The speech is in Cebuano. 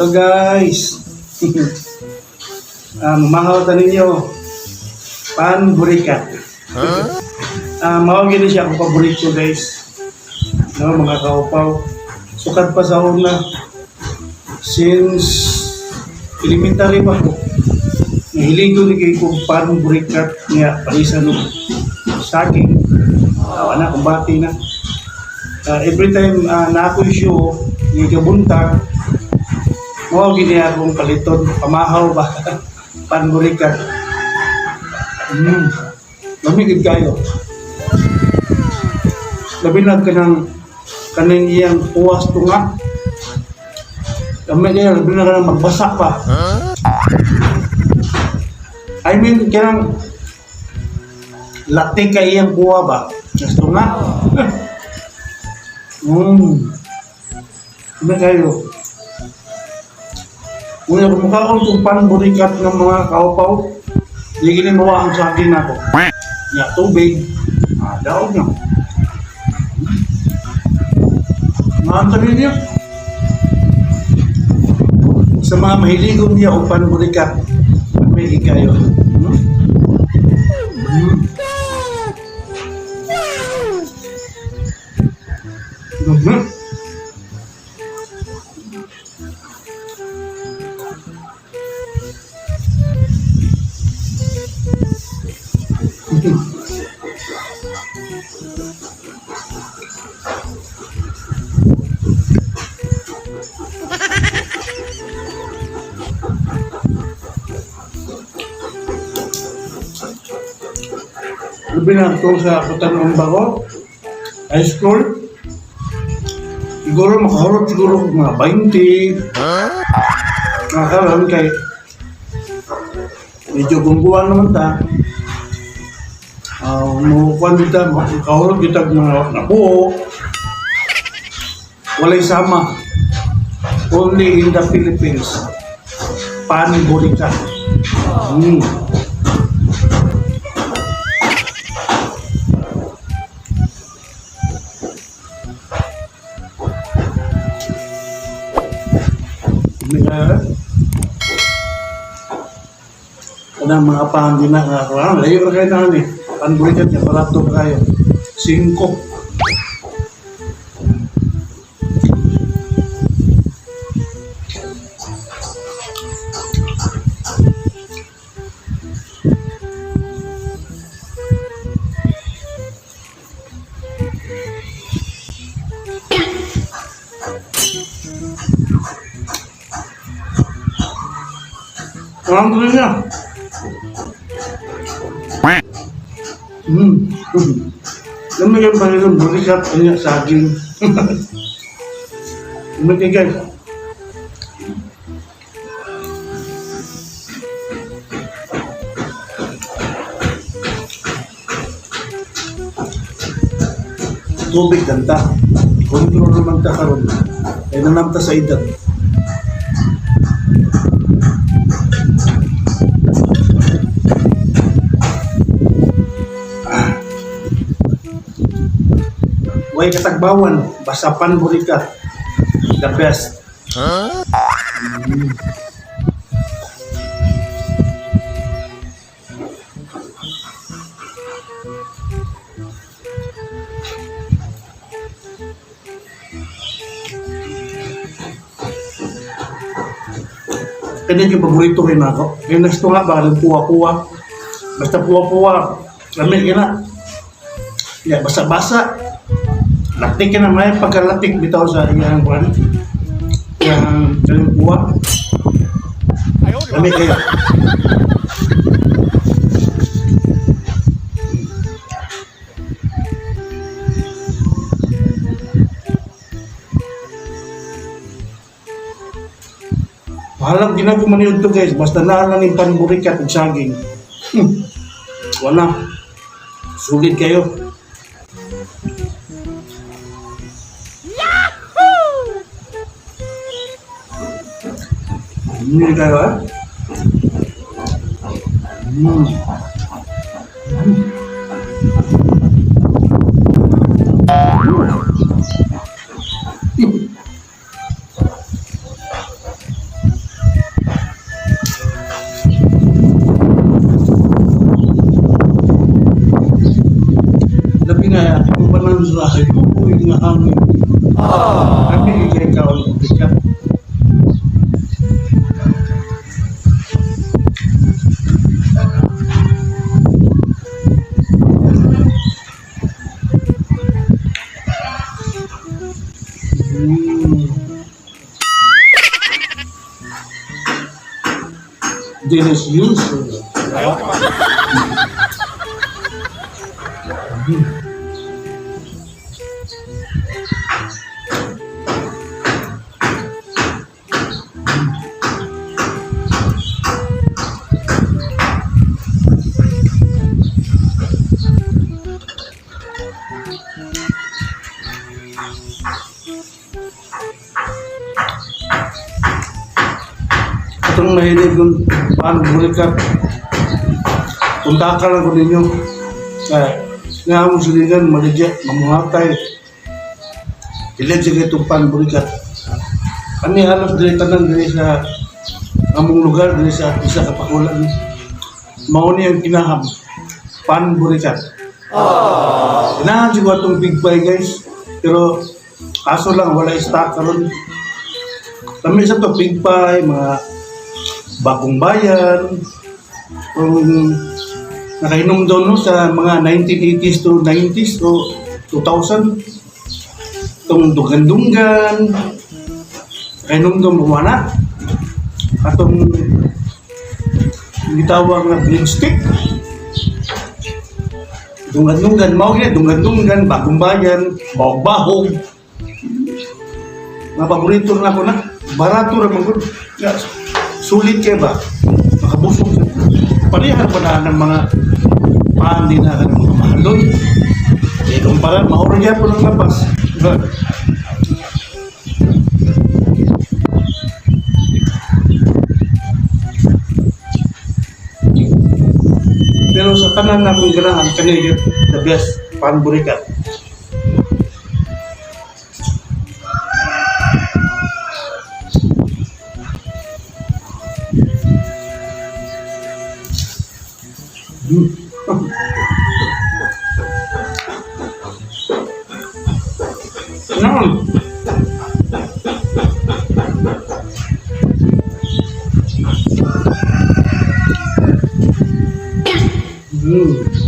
So guys, ang mahaw ta ninyo, pan burikat. Mao gini siya akong paborito, guys. No, mga kaupaw. Sukad pa sa una. Since elementary pa ko, nahiligo ni kay kong pan burikat niya palisan og saging. Ana, kumbati na. Every time na ako'y show, ni kabuntag, mao gini akong paliton, pamahaw ba, panburikat. Lami gid kayo. Labi na kanang kaning iyang puwas tunga. Lami kayo, labi na kanang magbasa pa. I mean, kanang latik kay iyang kuha ba? Mas tunga. Lami kayo. Una, kung mukhaon kong panburikat ng mga kaupaw, di gini mawa ang saging nako. Ya, tubig. Daog na. Maanta ninyo. Sa mga mahiligon niya o panburikat, may kayo. Labi na ito sa Kutanong Bago, high school. Siguro makahurot siguro kung mga 20. Nakaroon kay medyo gungguan naman ta. Mukuan kita, makahurot kita mga nabuo. Walay sama. Only in the Philippines. Panburikat. Mga kanang mga pan din na nga layo ra kayo na ni panburikat niya barato pa kayo singko. Ang tuloy niya. Lamig ang panilong burikat niya saging. Lamig kayo, guys. Tubig kanta. Control naman ta karon. Ay nanamta sa edad. Way katagbawan, basta panburikat. The best. Kanya yung paborito kay nako. Yung next nga ba, yung puwa-puwa. Basta puwa-puwa, lami ka na. Ya, basa-basa. Latik ka na, may pagkalatik bitaw sa iyang kuan. Iyang iyang puwa. Lami kayo. Bahalag din ako maniud to, guys. Basta naa lang yung panburikat ug saging. Wala. Sulit kayo. Yahoo! Hindi kayo ah? Delicioso. Itong mahilig yung pan burikat. Punta ka lang ko ninyo. Kaya, nga mo suligan, maligya, mamuhatay. Ilad siya itong pan burikat. Kami halos dili tanan dili sa among lugar, dili sa isa ka pakulan. Mao ni ang kinaham. Pan burikat. Kinaham siguro itong big buy, guys. Pero kaso lang wala stock karon. Kami sa to big buy, mga bagong bayan, kung nakainom daw, no, sa mga 1980s to 90s o 2000, itong dugan-dunggan, nakainom daw mga atong gitawag na green stick, dunggan-dunggan, mao gyud dunggan-dunggan, bagong bayan, bahog-bahog, mga paborito na ako na, barato ra man gud. Ya, sulit kay ba? Makabusog ka. Pareha pa na ng mga paan din na ng mga mahalon. Eh, kumpara, mauro po ng labas. Diba? Pero sa tanan na akong ganahan, kani the best, pan burikat. No.